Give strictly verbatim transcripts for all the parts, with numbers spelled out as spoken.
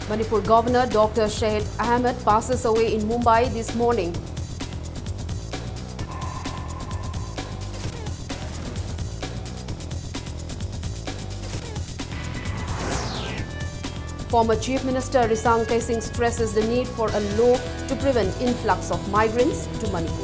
Manipur Governor Doctor Syed Ahmed passes away in Mumbai this morning. Former Chief Minister Rishang Keishing stresses the need for a law to prevent influx of migrants to Manipur.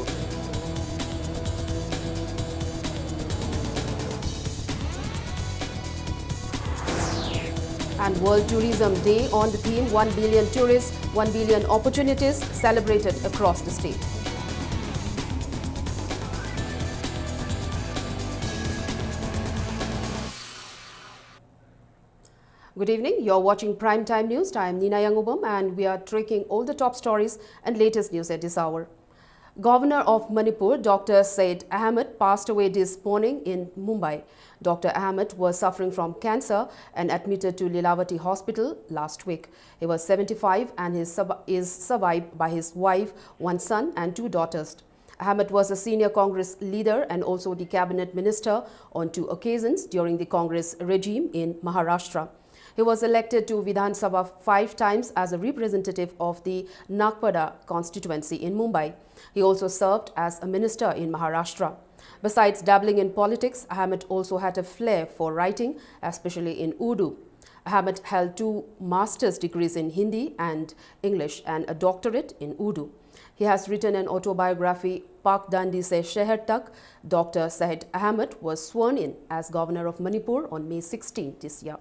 And World Tourism Day on the theme one billion tourists, one billion opportunities celebrated across the state. Good evening. You're watching Prime Time News. I am Nina Yangubam, and we are tracking all the top stories and latest news at this hour. Governor of Manipur, Doctor Syed Ahmed, passed away this morning in Mumbai. Doctor Ahmed was suffering from cancer and admitted to Lilavati Hospital last week. He was seventy-five and is, is survived by his wife, one son, and two daughters. Ahmed was a senior Congress leader and also the cabinet minister on two occasions during the Congress regime in Maharashtra. He was elected to Vidhan Sabha five times as a representative of the Nagpada constituency in Mumbai. He also served as a minister in Maharashtra. Besides dabbling in politics, Ahmed also had a flair for writing, especially in Urdu. Ahmed held two master's degrees in Hindi and English and a doctorate in Urdu. He has written an autobiography, Pak Dandi Se Sheher Tak. Doctor Syed Ahmed was sworn in as governor of Manipur on May sixteenth this year.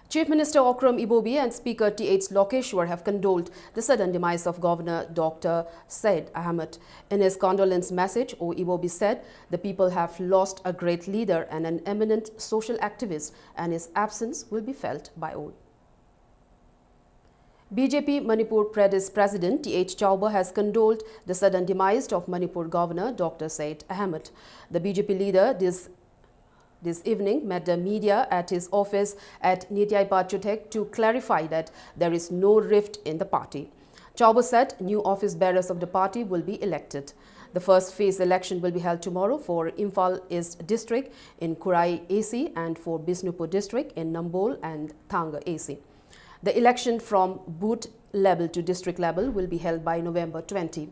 Chief Minister Okram Ibobi and Speaker T H Lokeshwar have condoled the sudden demise of Governor Doctor Syed Ahmed. In his condolence message, O Ibobi said, "The people have lost a great leader and an eminent social activist, and his absence will be felt by all." B J P Manipur Pradesh President T H Chauba has condoled the sudden demise of Manipur Governor Doctor Syed Ahmed. The B J P leader this, this evening met the media at his office at Nityai Pachutek to clarify that there is no rift in the party. Chauba said new office bearers of the party will be elected. The first phase election will be held tomorrow for Imphal East District in Khurai A C and for Bishnupur District in Nambol and Thanga A C. The election from booth level to district level will be held by November twenty.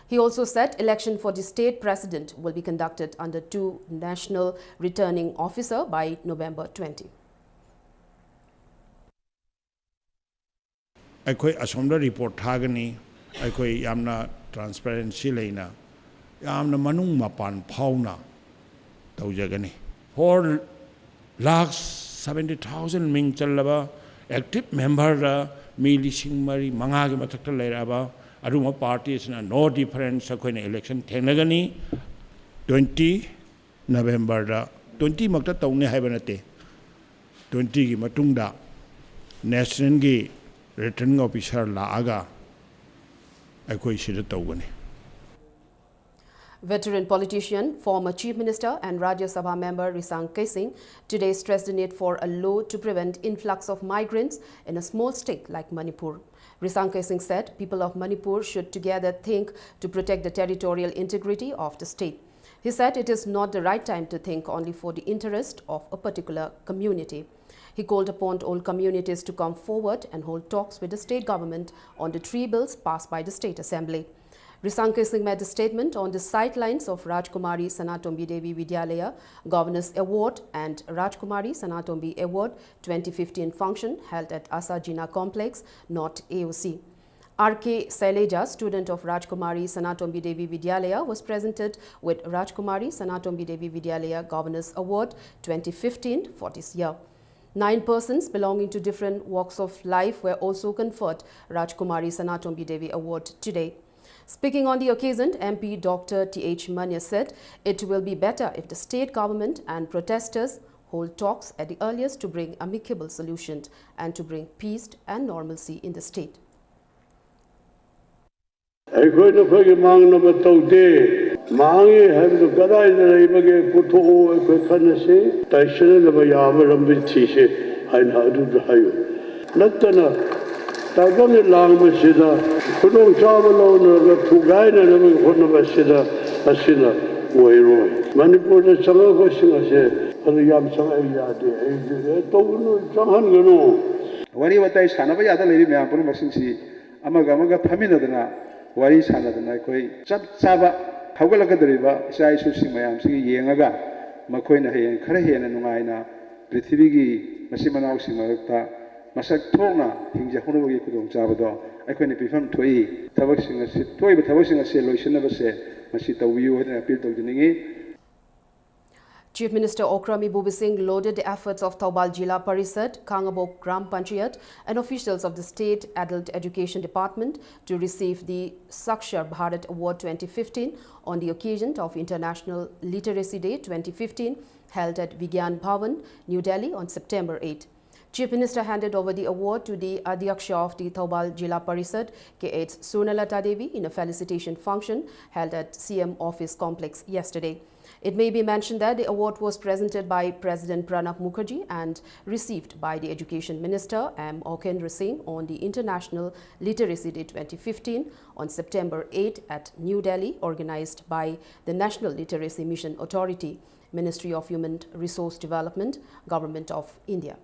He also said election for the state president will be conducted under two national returning officer by November twenty. ꯑꯩꯈꯣꯏ ꯑꯁꯣꯝꯗ report ꯊꯥꯒꯅꯤ꯫ ꯑꯩꯈꯣꯏ ꯌꯥꯝꯅ transparency ꯂꯩꯅ, ꯌꯥꯝꯅ ꯃꯅꯨꯡ ꯃꯄꯥꯟ ꯐꯥꯎꯅ ꯇꯧꯖꯒꯅꯤ꯫ Four lakh seventy thousand ꯃꯤꯡ ꯆꯜꯂꯕ ꯑꯦꯛꯇꯤꯚ ꯃꯦꯝꯕꯔꯗ ꯃꯤ ꯂꯤꯁꯤꯡ ꯃꯔꯤ ꯃꯉꯥꯒꯤ ꯃꯊꯛꯇ ꯂꯩꯔꯛꯑꯕ ꯑꯗꯨꯒꯨꯝꯕ ꯄꯥꯔꯇꯤꯁꯤꯅ ꯅꯣ ꯗꯤꯐꯔꯦꯟꯁ ꯑꯩꯈꯣꯏꯅ ꯏꯂꯦꯛꯁꯟ ꯊꯦꯡꯅꯒꯅꯤ꯫ Twenty ꯅꯕꯦꯝꯕꯔꯗ, ꯇ꯭ꯋꯦꯟꯇꯤꯃꯛꯇ ꯇꯧꯅꯤ ꯍꯥꯏꯕ ꯅꯠꯇꯦ, ꯇ꯭ꯋꯦꯟꯇꯤꯒꯤ ꯃꯇꯨꯡꯗ ꯅꯦꯁꯅꯦꯜꯒꯤ ꯔꯤꯇꯔꯅꯤꯡ ꯑꯣꯐꯤꯁꯥꯔ ꯂꯥꯛꯑꯒ ꯑꯩꯈꯣꯏ ꯁꯤꯗ ꯇꯧꯒꯅꯤ꯫ Veteran politician, former Chief Minister and Rajya Sabha member Risang Keishing today stressed the need for a law to prevent influx of migrants in a small state like Manipur. Risang Keishing said people of Manipur should together think to protect the territorial integrity of the state. He said it is not the right time to think only for the interest of a particular community. He called upon all communities to come forward and hold talks with the state government on the three bills passed by the state assembly. Risang Keishing made a statement on the sidelines of Rajkumari Sanatombi Devi Vidyalaya Governor's Award and Rajkumari Sanatombi Award twenty fifteen function held at Asajina Complex, not A O C. R K Saileja, student of Rajkumari Sanatombi Devi Vidyalaya, was presented with Rajkumari Sanatombi Devi Vidyalaya Governor's Award twenty fifteen for this year. Nine persons belonging to different walks of life were also conferred Rajkumari Sanatombi Devi Award today. Speaking on the occasion, M P Doctor T H Manya said it will be better if the state government and protesters hold talks at the earliest to bring amicable solution and to bring peace and normalcy in the state. ꯑꯩꯈꯣꯏꯅ ꯑꯩꯈꯣꯏꯒꯤ ꯃꯥꯡꯅꯕ ꯇꯧꯗꯦ꯫ ꯃꯥꯡꯉꯦ ꯍꯥꯏꯕꯗꯨ ꯀꯗꯥꯏꯗ ꯂꯩꯕꯒꯦ ꯄꯨꯊꯣꯛꯎ, ꯑꯩꯈꯣꯏ ꯈꯟꯅꯁꯤ꯫ ꯇꯥꯏꯁꯤꯟꯅꯅꯕ ꯌꯥꯕ ꯂꯝꯕꯤ ꯊꯤꯁꯤ ꯍꯥꯏꯅ ꯑꯗꯨꯗ ꯍꯥꯏꯌꯨ꯫ ꯅꯠꯇꯅ ꯇꯥꯏꯕꯪꯒꯤ ꯂꯥꯡꯕꯁꯤꯗ ꯈꯨꯗꯣꯡꯆꯥꯕ ꯂꯧꯅꯔꯒ ꯊꯨꯒꯥꯏꯅꯅꯕꯒꯤ ꯍꯣꯠꯅꯕ ꯑꯁꯤꯗ ꯑꯁꯤꯅ ꯑꯣꯏꯔꯣꯏ꯫ ꯃꯅꯤꯄꯨꯔꯗ ꯆꯪꯉꯛꯄꯁꯤꯡ ꯑꯁꯦ ꯑꯗꯨ ꯌꯥꯝ ꯆꯪꯉꯛꯑꯦ ꯌꯥꯗꯦ, ꯑꯩ ꯇꯧꯒꯅꯨ, ꯆꯪꯍꯟꯒꯅꯨ꯫ ꯋꯥꯔꯤ ꯋꯥꯇꯥꯏ ꯁꯥꯟꯅꯕ ꯌꯥꯗ ꯂꯩꯔꯤ ꯃꯌꯥꯝ ꯄꯨꯝꯅꯃꯛꯁꯤꯡꯁꯤ ꯑꯃꯒ ꯑꯃꯒ ꯐꯝꯃꯤꯟꯅꯗꯅ ꯋꯥꯔꯤ ꯁꯥꯟꯅꯗꯅ ꯑꯩꯈꯣꯏ ꯆꯞ ꯆꯥꯕ ꯍꯧꯒꯠꯂꯛꯀꯗꯧꯔꯤꯕ ꯏꯆꯥ ꯏꯁꯨꯁꯤꯡ ꯃꯌꯥꯝꯁꯤꯒ ꯌꯦꯡꯉꯒ ꯃꯈꯣꯏꯅ ꯍꯌꯦꯡ ꯈꯔ ꯍꯦꯟꯅ ꯅꯨꯡꯉꯥꯏꯅ ꯄ꯭ꯔꯤꯊꯤꯕꯤꯒꯤ ꯃꯆꯤꯟ ꯃꯅꯥꯎꯁꯤꯡ ꯃꯔꯛꯇ ꯃꯁꯛ ꯊꯣꯛꯅ ꯍꯤꯡꯖꯍꯧꯅꯕꯒꯤ ꯈꯨꯗꯣꯡꯆꯥꯕꯗꯣ ꯑꯩꯈꯣꯏꯅ ꯄꯤꯐꯝ ꯊꯣꯛꯏ꯫ ꯊꯕꯛꯁꯤꯡ ꯑꯁꯤ, ꯊꯣꯛꯏꯕ ꯊꯕꯛꯁꯤꯡ ꯑꯁꯤ ꯂꯣꯏꯁꯤꯟꯅꯕꯁꯦ ꯃꯁꯤ ꯇꯧꯕꯤꯌꯨ ꯍꯥꯏꯗꯅ appeal ꯇꯧꯖꯅꯤꯡꯏ꯫ Chief Minister Okram Ibobi Singh lauded the efforts of Thoubal Jila Parishad, Khangabok Gram Panchayat, and officials of the State Adult Education Department to receive the Sakshar Bharat Award twenty fifteen on the occasion of International Literacy Day twenty fifteen, held at Vigyan Bhawan, New Delhi, on September eight. Chief Minister handed over the award to the Adhyaksha of the Thoubal Jila Parishad, K H Swarnalata Devi, in a felicitation function held at C M Office Complex yesterday. It may be mentioned that the award was presented by President Pranab Mukherjee and received by the Education Minister M Okendra Singh on the International Literacy Day twenty fifteen on September eight at New Delhi, organized by the National Literacy Mission Authority, Ministry of Human Resource Development, Government of India.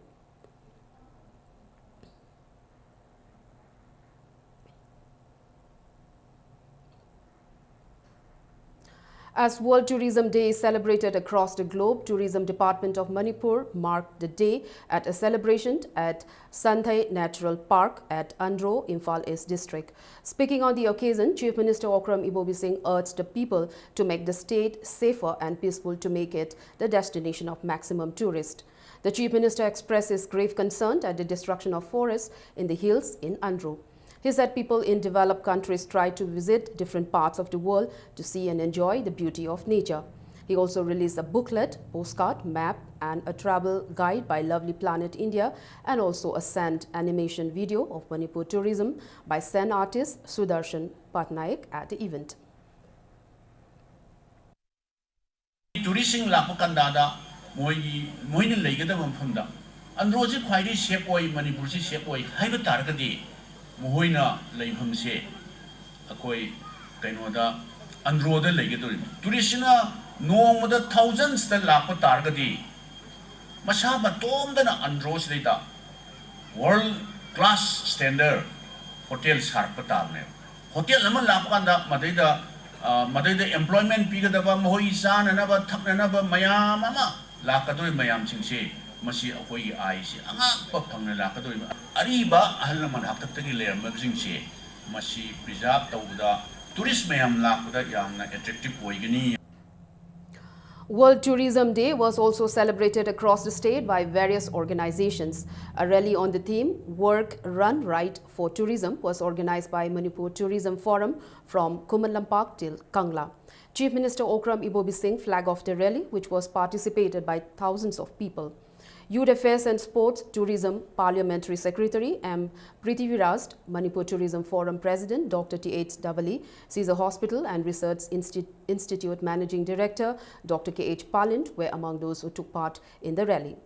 As World Tourism Day is celebrated across the globe, Tourism Department of Manipur marked the day at a celebration at Santhay Natural Park at Andro, Imphal East District. Speaking on the occasion, Chief Minister Okram Ibobi Singh urged the people to make the state safer and peaceful to make it the destination of maximum tourists. The Chief Minister expressed his grave concern at the destruction of forests in the hills in Andro. He said people in developed countries try to visit different parts of the world to see and enjoy the beauty of nature. He also released a booklet, postcard, map, and a travel guide by Lovely Planet India, and also a sand animation video of Manipur tourism by Sen artist Sudarshan Patnaik at the event. ꯇꯨꯔꯤꯁꯁꯤꯡ ꯂꯥꯛꯄ ꯀꯟꯗꯥꯗ ꯃꯣꯏꯒꯤ, ꯃꯣꯏꯅ ꯂꯩꯒꯗꯕ ꯃꯐꯝꯗ ꯑꯟꯗ꯭ꯔꯣꯁꯤ ꯈ꯭ꯋꯥꯏꯗꯒꯤ safe ꯑꯣꯏ, ꯃꯅꯤꯄꯨꯔꯁꯤ safe ꯑꯣꯏ ꯍꯥꯏꯕ ꯇꯥꯔꯒꯗꯤ, ꯃꯈꯣꯏꯅ ꯂꯩꯐꯝꯁꯦ ꯑꯩꯈꯣꯏ ꯀꯩꯅꯣꯗ ꯑꯟꯗ꯭ꯔꯣꯗ ꯂꯩꯒꯗꯧꯔꯤꯕꯅꯤ꯫ ꯇꯨꯔꯤꯁꯁꯤꯅ ꯅꯣꯡꯃꯗ ꯊꯥꯎꯖꯟꯁꯇ ꯂꯥꯛꯄ ꯇꯥꯔꯒꯗꯤ ꯃꯁꯥ ꯃꯇꯣꯝꯗꯅ ꯑꯟꯗ꯭ꯔꯣꯁꯤꯗꯩꯗ ꯋꯥꯔꯜ ꯀ꯭ꯂꯥꯁ ꯁ꯭ꯇꯦꯟꯗꯔ ꯍꯣꯇꯦꯜ ꯁꯥꯔꯛꯄ ꯇꯥꯕꯅꯦꯕ꯫ ꯍꯣꯇꯦꯜ ꯑꯃ ꯂꯥꯛꯄ ꯀꯥꯟꯗ ꯃꯗꯩꯗ ꯃꯗꯩꯗ ꯑꯦꯝꯄ꯭ꯂꯣꯏꯃꯦꯟ ꯄꯤꯒꯗꯕ, ꯃꯈꯣꯏꯒꯤ ꯆꯥꯅꯅꯕ ꯊꯛꯅꯅꯕ ꯃꯌꯥꯝ ꯑꯃ ꯂꯥꯛꯀꯗꯧꯔꯤꯕ ꯃꯌꯥꯝꯁꯤꯡꯁꯤ, ꯃꯁꯤ ꯑꯩꯈꯣꯏꯒꯤ ꯑꯥꯏꯁꯤ ꯑꯉꯥꯛꯄ ꯐꯪꯅ ꯂꯥꯛꯀꯗꯧꯔꯤꯕ꯫ ꯑꯔꯤꯕ ꯑꯍꯜ ꯂꯃꯟ ꯍꯥꯛꯇꯛꯇꯒꯤ ꯂꯩꯔꯝꯕꯁꯤꯡꯁꯤ ꯃꯁꯤ ꯄ꯭ꯔꯤꯖꯥꯔꯚ ꯇꯧꯕꯗ ꯇꯨꯔꯤꯁ ꯃꯌꯥꯝ ꯂꯥꯛꯄꯗ ꯌꯥꯝꯅ ꯑꯦꯇ꯭ꯔꯦꯛꯇꯤꯚ ꯑꯣꯏꯒꯅꯤ꯫ World Tourism Day was also celebrated across the state by various organizations. A rally on the theme Work, Run, Ride for Tourism was organized by Manipur Tourism Forum from Khuman Lampak till Kangla. Chief Minister Okram Ibobi Singh flag off the rally, which was participated by thousands of people. Youth Affairs and Sports Tourism Parliamentary Secretary M Prithiviraj, Manipur Tourism Forum President Doctor Th Davali, Caesar Hospital and Research Institute Managing Director Doctor Kh Palin were among those who took part in the rally.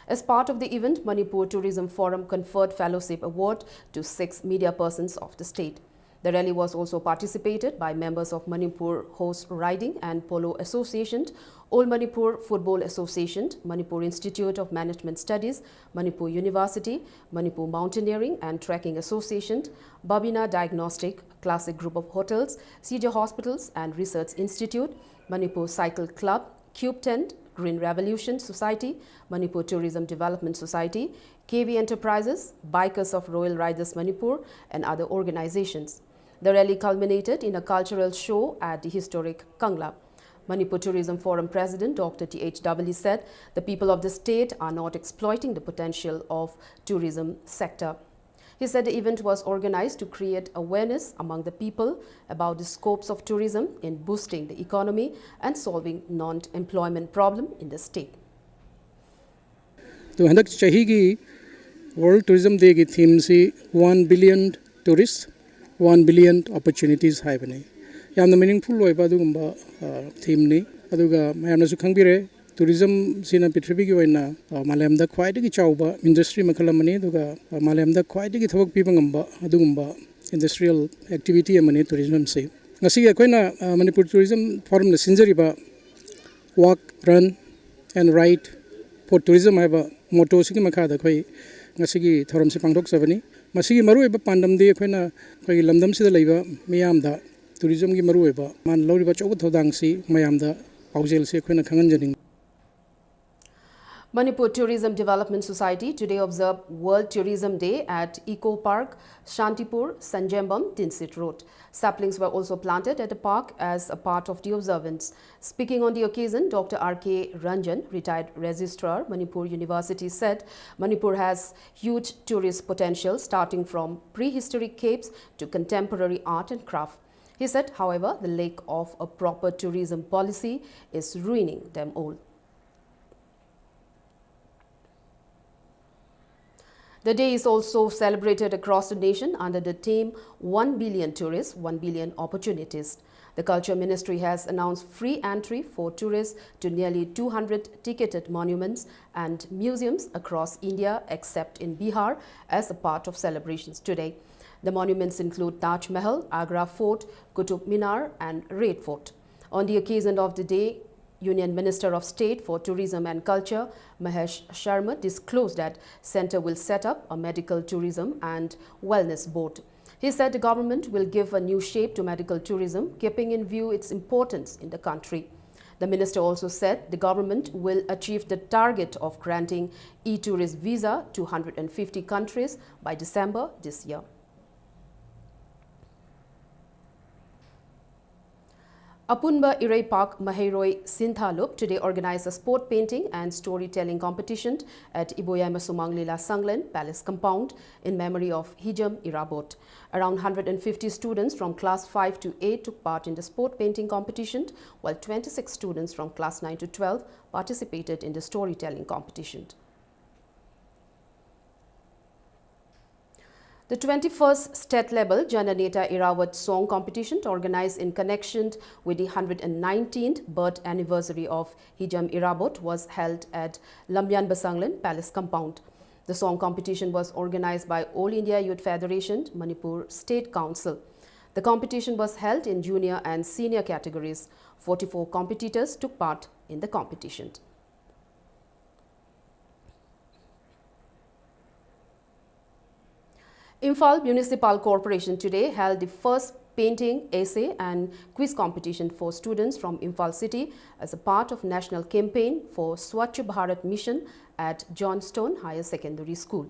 As part of the event, Manipur Tourism Forum conferred Fellowship Award to six media persons of the state. The rally was also participated by members of Manipur Horse Riding and Polo Association, All Manipur Football Association, Manipur Institute of Management Studies, Manipur University, Manipur Mountaineering and Trekking Association, Babina Diagnostic, Classic Group of Hotels, Caesar Hospitals and Research Institute, Manipur Cycle Club, Cube Tent, Green Revolution Society, Manipur Tourism Development Society, K V Enterprises, Bikers of Royal Riders Manipur, and other organizations. The rally culminated in a cultural show at the historic Kangla. Manipur Tourism Forum President Doctor Th Davali said the people of the state are not exploiting the potential of tourism sector. He said the event was organized to create awareness among the people about the scopes of tourism in boosting the economy and solving non-employment problem in the state. ꯑꯗꯨ ꯍꯟꯗꯛ ꯆꯍꯤꯒꯤ World Tourism Dayꯒꯤ themeꯁꯤ One Billion Tourists, One Billion Opportunities ꯍꯥꯏꯕꯅꯤ꯫ ꯌꯥꯝꯅ meaningful ꯑꯣꯏꯕ ꯑꯗꯨꯒꯨꯝꯕ themeꯅꯤ꯫ ꯑꯗꯨꯒ ꯃꯌꯥꯝꯅꯁꯨ ꯈꯪꯕꯤꯔꯦ, ꯇꯨꯔꯤꯖꯝꯁꯤꯅ ꯄ꯭ꯔꯤꯊꯤꯕꯤꯒꯤ ꯑꯣꯏꯅ, ꯑ, ꯃꯥꯂꯦꯝꯗ ꯈ꯭ꯋꯥꯏꯗꯒꯤ ꯆꯥꯎꯕ ꯏꯟꯗꯁꯇ꯭ꯔꯤ ꯃꯈꯜ ꯑꯃꯅꯤ, ꯑꯗꯨꯒ, ꯑ, ꯃꯥꯂꯦꯝꯗ ꯈ꯭ꯋꯥꯏꯗꯒꯤ ꯊꯕꯛ ꯄꯤꯕ ꯉꯝꯕ ꯑꯗꯨꯒꯨꯝꯕ ꯏꯟꯗꯁꯇ꯭ꯔꯤꯌꯦꯜ ꯑꯦꯛꯇꯤꯚꯤꯇꯤ ꯑꯃꯅꯤ ꯇꯨꯔꯤꯖꯝꯁꯤ꯫ ꯉꯁꯤꯒꯤ ꯑꯩꯈꯣꯏꯅ, ꯑ, ꯃꯅꯤꯄꯨꯔ ꯇꯨꯔꯤꯖꯝ ꯐꯣꯔꯝꯅ ꯁꯤꯟꯖꯔꯤꯕ Walk, Run and Ride for Tourism ꯍꯥꯏꯕ ꯃꯣꯇꯣꯁꯤꯒꯤ ꯃꯈꯥꯗ ꯑꯩꯈꯣꯏ ꯉꯁꯤꯒꯤ ꯊꯧꯔꯝꯁꯤ ꯄꯥꯡꯊꯣꯛꯆꯕꯅꯤ꯫ ꯃꯁꯤꯒꯤ ꯃꯔꯨꯑꯣꯏꯕ ꯄꯥꯟꯗꯝꯗꯤ ꯑꯩꯈꯣꯏꯅ ꯑꯩꯈꯣꯏꯒꯤ ꯂꯝꯗꯝꯁꯤꯗ ꯂꯩꯕ ꯃꯤꯌꯥꯝꯗ ꯇꯨꯔꯤꯖꯝꯒꯤ ꯃꯔꯨꯑꯣꯏꯕ, ꯃꯥꯅ ꯂꯧꯔꯤꯕ ꯑꯆꯧꯕ ꯊꯧꯗꯥꯡꯁꯤ ꯃꯌꯥꯝꯗ ꯄꯥꯎꯖꯦꯜꯁꯤ ꯑꯩꯈꯣꯏꯅ ꯈꯪꯍꯟꯖꯅꯤꯡꯏ꯫ Manipur Tourism Development Society today observed World Tourism Day at Eco Park, Shantipur, Sanjembam, Tinsit Road. Saplings were also planted at the park as a part of the observance. Speaking on the occasion, Doctor R K Ranjan, retired registrar, Manipur University, said Manipur has huge tourist potential, starting from prehistoric caves to contemporary art and craft. He said, however, the lack of a proper tourism policy is ruining them all. The day is also celebrated across the nation under the theme One Billion Tourists, One Billion Opportunities. The Culture Ministry has announced free entry for tourists to nearly two hundred ticketed monuments and museums across India, except in Bihar, as a part of celebrations today. The monuments include Taj Mahal, Agra Fort, Qutub Minar, and Red Fort. On the occasion of the day, Union Minister of State for Tourism and Culture, Mahesh Sharma, disclosed that Centre will set up a medical tourism and wellness board. He said the government will give a new shape to medical tourism, keeping in view its importance in the country. The minister also said the government will achieve the target of granting e-tourist visa to one hundred fifty countries by December this year. Apunba Ireipak Maheiroi Sinthalup today organized a sport painting and storytelling competition at Iboyaima Sumang Lila Sanglen Palace compound in memory of Hijam Irabot. Around one hundred fifty students from class five to eight took part in the sport painting competition, while twenty-six students from class nine to twelve participated in the storytelling competition. The twenty-first state level Jananeta Irawat song competition, organized in connection with the hundred nineteenth birth anniversary of Hijam Irawat, was held at Lamyan Basanglen Palace compound. The song competition was organized by All India Youth Federation, Manipur State Council. The competition was held in junior and senior categories. Forty-four competitors took part in the competition. Imphal Municipal Corporation today held the first painting, essay and quiz competition for students from Imphal city as a part of national campaign for Swachh Bharat Mission at Johnstone Higher Secondary School.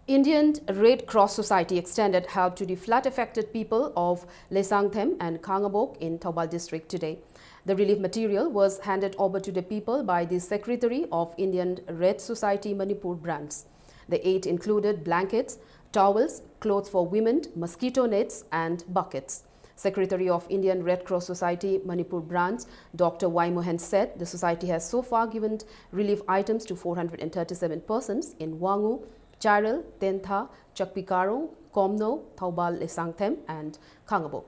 Indian Red Cross Society extended help to the flood-affected people of Lesangthem and Khangabok in Thoubal district today. The relief material was handed over to the people by the Secretary of Indian Red Society Manipur branch. The aid included blankets, towels, clothes for women, mosquito nets, and buckets. Secretary of Indian Red Cross Society Manipur branch, Doctor Y Mohan, said the society has so far given relief items to four hundred thirty-seven persons in Wangu, Chairel, Tentha, Chakpikarong, Komno, Thoubal, Lesangthem, and Khangabok.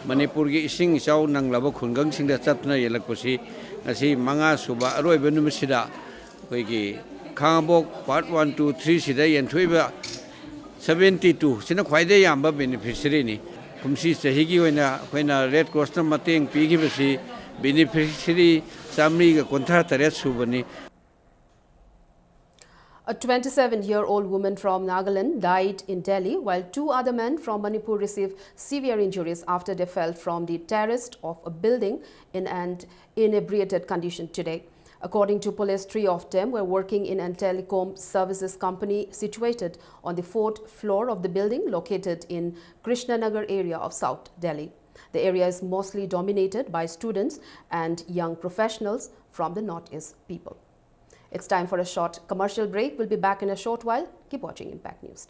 ꯃꯅꯤꯄꯨꯔꯒꯤ ꯏꯁꯤꯡ ꯏꯆꯥꯎ ꯅꯪꯂꯕ ꯈꯨꯡꯒꯪꯁꯤꯡꯗ ꯆꯠꯇꯨꯅ ꯌꯦꯡꯂꯛꯄꯁꯤ ꯉꯁꯤ ꯃꯉꯥ ꯁꯨꯕ ꯑꯔꯣꯏꯕ ꯅꯨꯃꯤꯠꯁꯤꯗ ꯑꯩꯈꯣꯏꯒꯤ ꯈꯥꯉꯕꯣꯛ part one, two, three ꯁꯤꯗ ꯌꯦꯟꯊꯣꯛꯏꯕ seventy two ꯁꯤꯅ ꯈ꯭ꯋꯥꯏꯗꯒꯤ ꯌꯥꯝꯕ beneficiaryꯅꯤ꯫ ꯀꯨꯝꯁꯤ ꯆꯍꯤꯒꯤ ꯑꯣꯏꯅ ꯑꯩꯈꯣꯏꯅ Red Crossꯅ ꯃꯇꯦꯡ ꯄꯤꯈꯤꯕꯁꯤ beneficiary ꯆꯥꯃꯔꯤꯒ ꯀꯨꯟꯊ꯭ꯔꯥ ꯇꯔꯦꯠ ꯁꯨꯕꯅꯤ꯫ A twenty-seven-year-old woman from Nagaland died in Delhi, while two other men from Manipur received severe injuries after they fell from the terrace of a building in an inebriated condition today. According to police, three of them were working in a telecom services company situated on the fourth floor of the building located in Krishnanagar area of South Delhi. The area is mostly dominated by students and young professionals from the Northeast people. It's time for a short commercial break. We'll be back in a short while. Keep watching Impact News.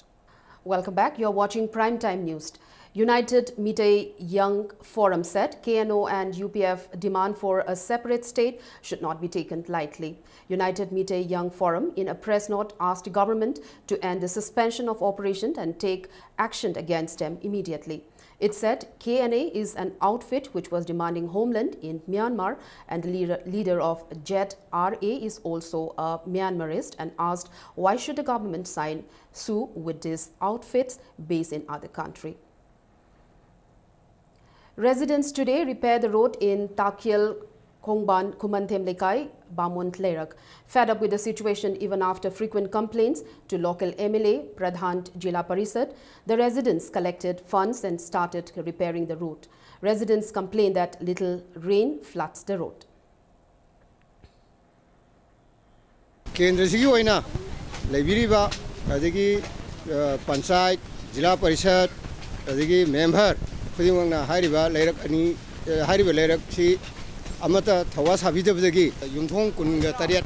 Welcome back. You're watching Prime Time News. United Meitei Young Forum said K N O and U P F demand for a separate state should not be taken lightly. United Meitei Young Forum, in a press note, asked the government to end the suspension of operation and take action against them immediately. It said K N A is an outfit which was demanding homeland in Myanmar, and the leader, leader of Z R A is also a Myanmarist, and asked why should the government sign S O U with these outfits based in other country. Residents today repair the road in Takyel Khongban Khumanthem Lekai, Bamon Leirak. Fed up with the situation, even after frequent complaints to local M L A, Pradhan Jila Parishad, the residents collected funds and started repairing the road. Residents complain that little rain floods the road. ꯀꯦꯟꯗ꯭ꯔꯁꯤꯒꯤ ꯑꯣꯏꯅ ꯂꯩꯕꯤꯔꯤꯕ ꯑꯗꯒꯤ ꯄꯟꯆꯥꯌꯠ, ꯖꯤꯂꯥ ꯄꯔꯤꯁꯠ, ꯑꯗꯒꯤ member ꯈꯨꯗꯤꯡꯃꯛꯅ ꯍꯥꯏꯔꯤꯕ ꯂꯩꯔꯛ ꯑꯅꯤ, ꯍꯥꯏꯔꯤꯕ ꯂꯩꯔꯛꯁꯤ ꯑꯃꯠꯇ ꯊꯧꯋꯥ ꯁꯥꯕꯤꯗꯕꯗꯒꯤ ꯌꯨꯝꯊꯣꯡ ꯀꯨꯟꯒ ꯇꯔꯦꯠ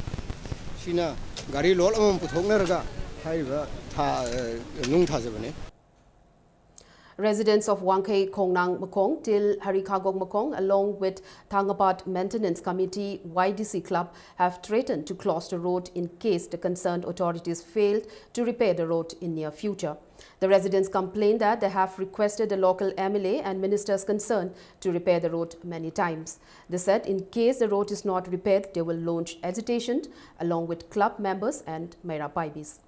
ꯁꯤꯅ ꯒꯥꯔꯤ ꯂꯣꯗ ꯑꯃꯃꯝ ꯄꯨꯊꯣꯛꯅꯔꯒ ꯍꯥꯏꯔꯤꯕ ꯊꯥ ꯅꯨꯡ ꯊꯥꯖꯕꯅꯤ꯫ Residents of Wangkhei Khongnang Makhong till Harikhagok Makhong, along with Thangapat Maintenance Committee Y D C Club, have threatened to close the road in case the concerned authorities failed to repair the road in near future. The residents complain that they have requested the local M L A and ministers concerned to repair the road many times. They said in case the road is not repaired, they will launch agitation along with club members and Meira Paibis.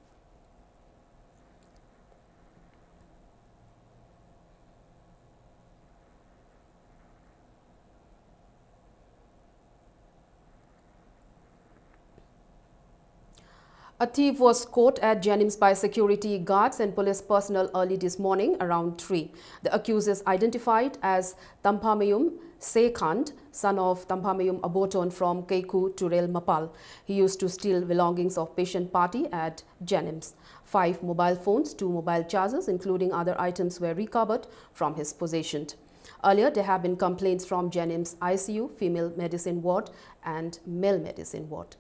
A thief was caught at JNIMS by security guards and police personnel early this morning around three. The accused is identified as Tamphamayum Sekhand, son of Tamphamayum Aboton from Keikhu, Turel Mapal. He used to steal belongings of patient party at JNIMS. Five mobile phones, two mobile chargers, including other items, were recovered from his possession. Earlier, there have been complaints from JNIMS I C U, female medicine ward, and male medicine ward.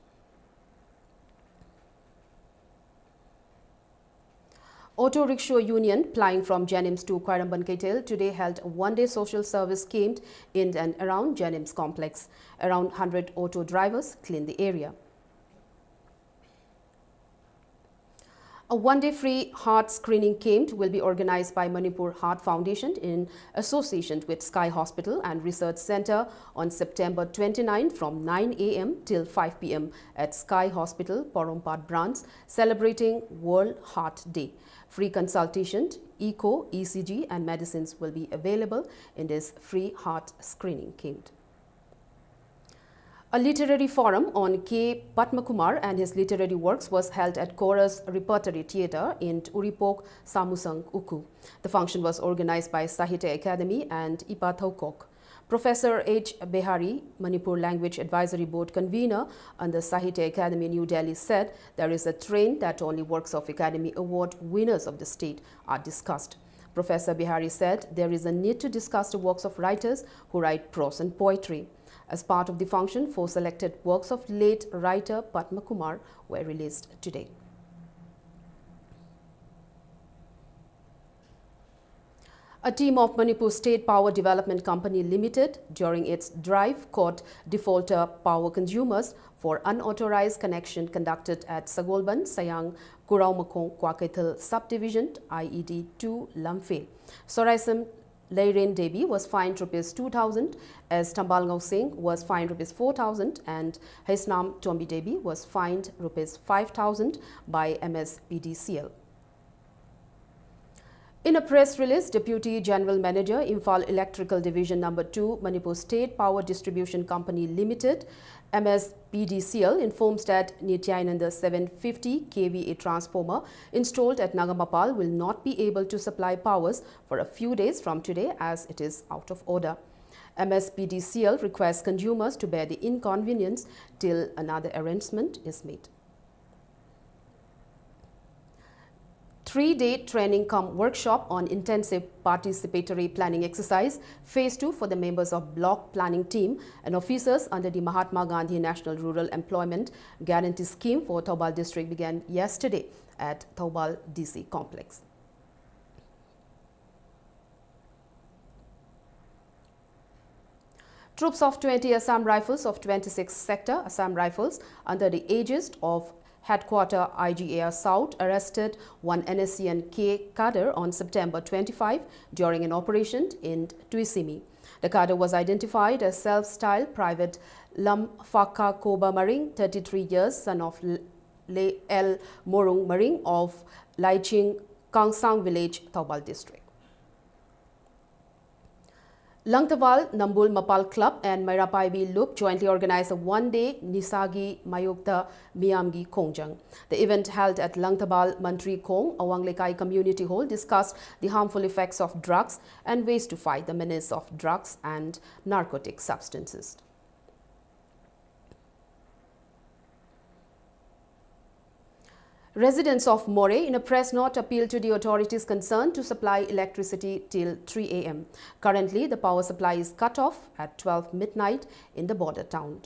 Auto Rickshaw Union, plying from JNIMS to Khwairamband Keithel, today held a one-day social service camp in and around JNIMS complex. Around hundred auto drivers cleaned the area. A one-day free heart screening camp will be organized by Manipur Heart Foundation in association with Sky Hospital and Research Center on September twenty-ninth from nine a m till five p m at Sky Hospital, Porompat branch, celebrating World Heart Day. Free consultation, echo, E C G, and medicines will be available in this free heart screening camp. A literary forum on K Padmakumar and his literary works was held at Chorus Repertory Theatre in Uripok, Samusang, Ukhrul. The function was organized by Sahitya Academy and Ipa Thokok. Professor H Behari, Manipur Language Advisory Board convener under Sahitya Academy, New Delhi, said there is a trend that only works of Academy Award winners of the state are discussed. Professor Behari said there is a need to discuss the works of writers who write prose and poetry. As part of the function, four selected works of late writer Padmakumar were released today. A team of Manipur State Power Development Company Limited, during its drive, caught defaulter power consumers for unauthorized connection conducted at Sagolband, Sayang, Kuraumakhong, Kwakeithel subdivision, I E D two, Lamphel. Soraisam Leiren Devi was fined rupees two thousand, as Tambalngao Singh was fined rupees four thousand, and Heisnam Tombi Devi was fined rupees five thousand by M S P D C L. In a press release, Deputy General Manager, Imphal Electrical Division Number two, Manipur State Power Distribution Company Limited, M S P D C L, informs that Nityananda seven fifty K V A transformer installed at Nagamapal will not be able to supply powers for a few days from today, as it is out of order. M S P D C L requests consumers to bear the inconvenience till another arrangement is made. Three-day training cum workshop on intensive participatory planning exercise phase two for the members of block planning team and officers under the Mahatma Gandhi National Rural Employment Guarantee Scheme for Thoubal district began yesterday at Thoubal D C complex. Troops of twenty Assam Rifles of twenty-sixth Sector Assam Rifles under the aegis of Headquarter I G A R South arrested one N S C N K cadre on September twenty-five during an operation in Tuisimi. The cadre was identified as self-styled Private Lamphakha Koba Maring, thirty-three years, son of L-, L Morung Maring of Laiching Kangsang village, Thoubal district. Langthabal Nambul Mapal Club and Mairapaibi Lup jointly organized a one-day Nisagi Mayokta Miyamgi Khongjang. The event held at Langthabal Mantri Khong, Awang Lekai Community Hall discussed the harmful effects of drugs and ways to fight the menace of drugs and narcotic substances. Residents of Moreh, in a press note, appeal to the authorities concerned to supply electricity till three A M. Currently, the power supply is cut off at twelve midnight in the border town.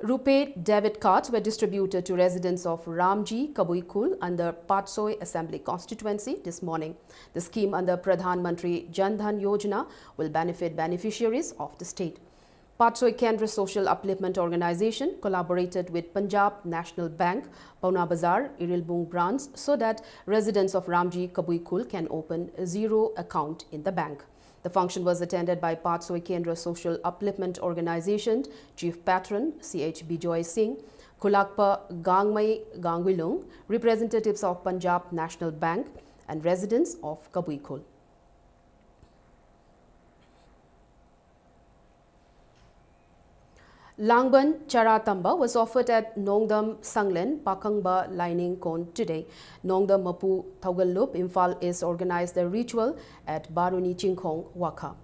RuPay debit cards were distributed to residents of Ramji Kabuikhul under Patsoi Assembly Constituency this morning. The scheme under Pradhan Mantri Jan Dhan Yojana will benefit beneficiaries of the state. Patsoi Kendra Social Upliftment Organization collaborated with Punjab National Bank, Paona Bazar, Irilbung branch, so that residents of Ramji Kabuikhul can open a zero account in the bank. The function was attended by Patsoi Kendra Social Upliftment Organization Chief Patron C H Bijoy Singh, Khulakpa Gangmei Gangwilung, representatives of Punjab National Bank, and residents of Kabuikhul. Langban Chara Tamba was offered at Nongdam Sanglen Pakangba Laining Kon today. Nongdam Mapu Thogallup Imphal East organized the ritual at Baruni Chingkhong Wakha.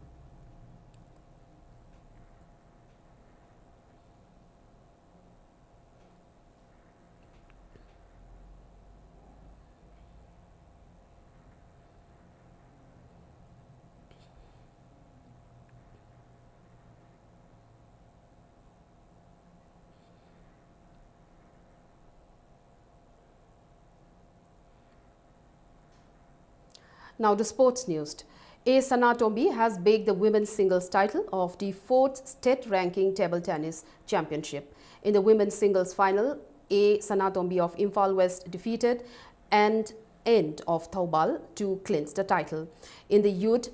Now the sports news. A Sanatombi has baked the women's singles title of the fourth state ranking table tennis championship. In the women's singles final, A Sanatombi of Imphal West defeated and End of Thoubal to clinch the title. In the youth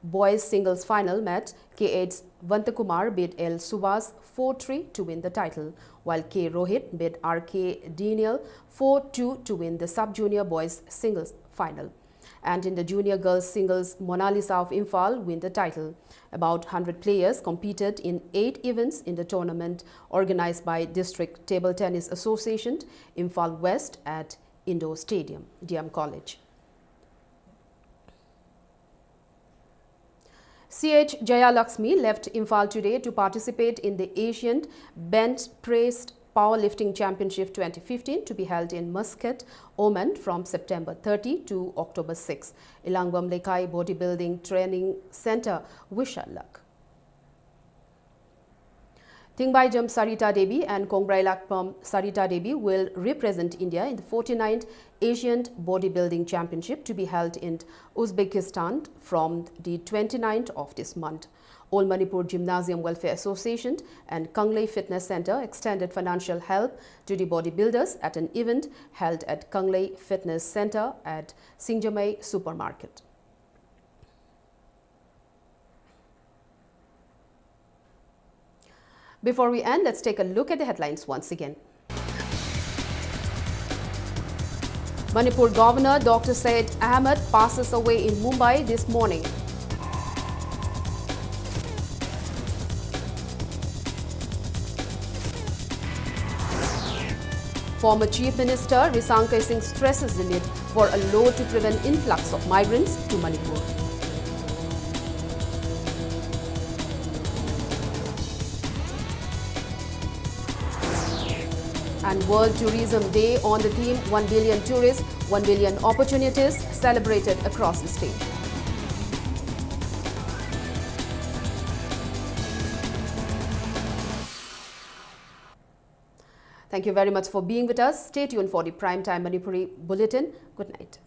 boys singles final match, K H Vantakumar beat L Subhas four three to win the title, while K Rohit beat R K Daniel four two to win the sub-junior boys singles final. And in the junior girls singles, Monalisa of Imphal win the title. About hundred players competed in eight events in the tournament organized by District Table Tennis Association, Imphal West at Indoor Stadium, D M College. C H Jayalakshmi left Imphal today to participate in the Asian Bench Press Powerlifting Championship twenty fifteen to be held in Muscat, Oman from September thirty to October six. Ilangbam Lekai Bodybuilding Training Center wish her luck. Thingbaijam Sarita Devi and Kongbrailakpam Sarita Devi will represent India in the forty-ninth Asian Bodybuilding Championship to be held in Uzbekistan from the twenty-ninth of this month. All Manipur Gymnasium Welfare Association and Kanglei Fitness Center extended financial help to the bodybuilders at an event held at Kanglei Fitness Center at Singjamei Supermarket. Before we end, let's take a look at the headlines once again. Manipur Governor Doctor Syed Ahmed passes away in Mumbai this morning. Former Chief Minister Risang Keishing stresses the need for a law to prevent influx of migrants to Manipur. And World Tourism Day on the theme One billion Tourists, One billion Opportunities celebrated across the state. Thank you very much for being with us. Stay tuned for the Prime Time Manipuri Bulletin. Good night.